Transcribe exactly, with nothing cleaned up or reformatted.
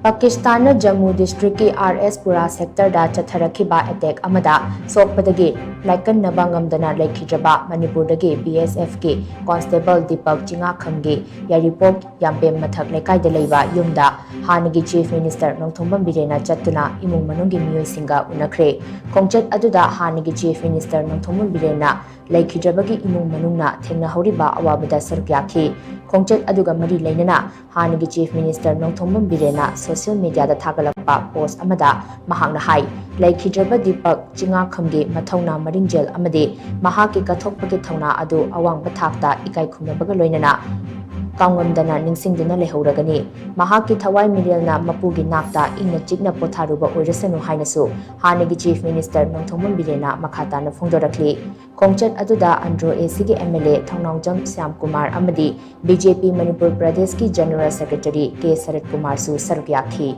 ꯄꯥꯀꯤꯁꯇꯥꯟꯅ ꯖꯝꯃꯨ ꯗꯤꯁꯇ꯭ꯔꯤꯛꯀꯤ ꯑꯥꯔ ꯑꯦꯁ ꯄꯨꯔꯥ ꯁꯦꯛꯇꯔꯗ ꯆꯠꯊꯔꯛꯈꯤꯕ ꯑꯦꯇꯦꯛ ꯑꯃꯗ ꯁꯣꯛꯄꯗꯒꯤ ꯂꯥꯏꯀꯠꯅꯕ ꯉꯝꯗꯅ ꯂꯩꯈꯤꯗ꯭ꯔꯕ ꯃꯅꯤꯄꯨꯔꯗꯒꯤ ꯕꯤ ꯑꯦꯁ ꯑꯦꯐꯀꯤ ꯀꯣꯟꯁꯇꯦꯕꯜ ꯗꯤꯄꯛ ꯆꯤꯉꯥꯈꯝꯒꯤ ꯌꯥꯏꯔꯤꯄꯣꯛ ꯌꯥꯝꯕꯦꯝ ꯃꯊꯛ ꯂꯩꯀꯥꯏꯗ ꯂꯩꯕ ꯌꯨꯝꯗ ꯍꯥꯟꯅꯒꯤ ꯆꯤꯐ ꯃꯤꯅꯤꯁꯇꯔ ꯅꯣꯡꯊꯣꯝꯕꯝ ꯕꯤꯔꯦꯟꯅ ꯆꯠꯇꯨꯅ ꯏꯃꯨꯡ ꯃꯅꯨꯡꯒꯤ ꯃꯤꯑꯣꯏꯁꯤꯡꯒ ꯎꯅꯈ꯭ꯔꯦ꯫ ꯈꯣꯡꯆꯠ ꯑꯗꯨꯗ ꯍꯥꯟꯅꯒꯤ ꯆꯤꯐ ꯃꯤꯅꯤꯁꯇꯔ ꯅꯣꯡꯊꯣꯝꯕꯝ ꯕꯤꯔꯦꯟꯅ ꯂꯩꯈꯤꯗ꯭ꯔꯕꯒꯤ ꯏꯃꯨꯡ ꯃꯅꯨꯡꯅ ꯊꯦꯡꯅꯍꯧꯔꯤꯕ ꯑꯋꯥꯕꯗ ꯁꯔꯨꯛ ꯌꯥꯈꯤ꯫ ꯈꯣꯡꯆꯠ ꯑꯗꯨꯒ ꯃꯔꯤ ꯂꯩꯅꯅ ꯍꯥꯟꯅꯒꯤ ꯆꯤꯐ ꯃꯤꯅꯤꯁꯇꯔ ꯅꯣꯡꯊꯣꯝꯕꯝ ꯕꯤꯔꯦꯟꯅ ꯁꯣꯁꯤꯌꯦꯜ ꯃꯤꯗꯤꯌꯥꯗ ꯊꯥꯒꯠꯂꯛꯄ ꯄꯣꯁ ꯑꯃꯗ ꯃꯍꯥꯛꯅ ꯍꯥꯏ, ꯂꯩꯈꯤꯗ꯭ꯔꯕ ꯗꯤꯄꯛ ꯆꯤꯉꯥꯈꯝꯒꯤ ꯃꯊꯧꯅꯥ ꯃꯔꯤꯡꯖꯦꯜ ꯑꯃꯗꯤ ꯃꯍꯥꯛꯀꯤ ꯀꯠꯊꯣꯛꯄꯒꯤ ꯊꯧꯅꯥ ꯑꯗꯨ ꯑꯋꯥꯡꯕ ꯊꯥꯛꯇ ꯏꯀꯥꯏ ꯈꯨꯝꯅꯕꯒ ꯂꯣꯏꯅꯅ ꯀꯥꯎꯉꯝꯗꯅ ꯅꯤꯡꯁꯤꯡꯗꯨꯅ ꯂꯩꯍꯧꯔꯒꯅꯤ꯫ ꯃꯍꯥꯛꯀꯤ ꯊꯋꯥꯏ ꯃꯤꯔꯦꯜꯅ ꯃꯄꯨꯒꯤ ꯅꯥꯛꯇ ꯏꯪꯅ ꯆꯤꯛꯅ ꯄꯣꯊꯥꯔꯨꯕ ꯑꯣꯏꯔꯁꯅꯨ ꯍꯥꯏꯅꯁꯨ ꯍꯥꯟꯅꯒꯤ ꯆꯤꯐ ꯃꯤꯅꯤꯁꯇꯔ ꯅꯣꯡꯊꯣꯝꯕꯝ ꯕꯤꯔꯦꯟꯅ ꯃꯈꯥ ꯇꯥꯅ ꯐꯣꯡꯗꯣꯔꯛꯂꯤ꯫ ꯈꯣꯡꯆꯠ ꯑꯗꯨꯗ ꯑꯟꯗ꯭ꯔꯣ ꯑꯦ ꯁꯤꯒꯤ M L A Thounaojam Shyam Kumar ꯑꯃꯗꯤ ꯕꯤ ꯖꯦ ꯄꯤ ꯃꯅꯤꯄꯨꯔ ꯄ꯭ꯔꯗꯦꯁꯀꯤ ꯖꯦꯅꯔꯦꯜ ꯁꯦꯀ꯭ꯔꯦꯇꯔꯤ ꯀꯦ ꯁꯔꯠ ꯀꯨꯃꯥꯔꯁꯨ ꯁꯔꯨꯛ ꯌꯥꯈꯤ꯫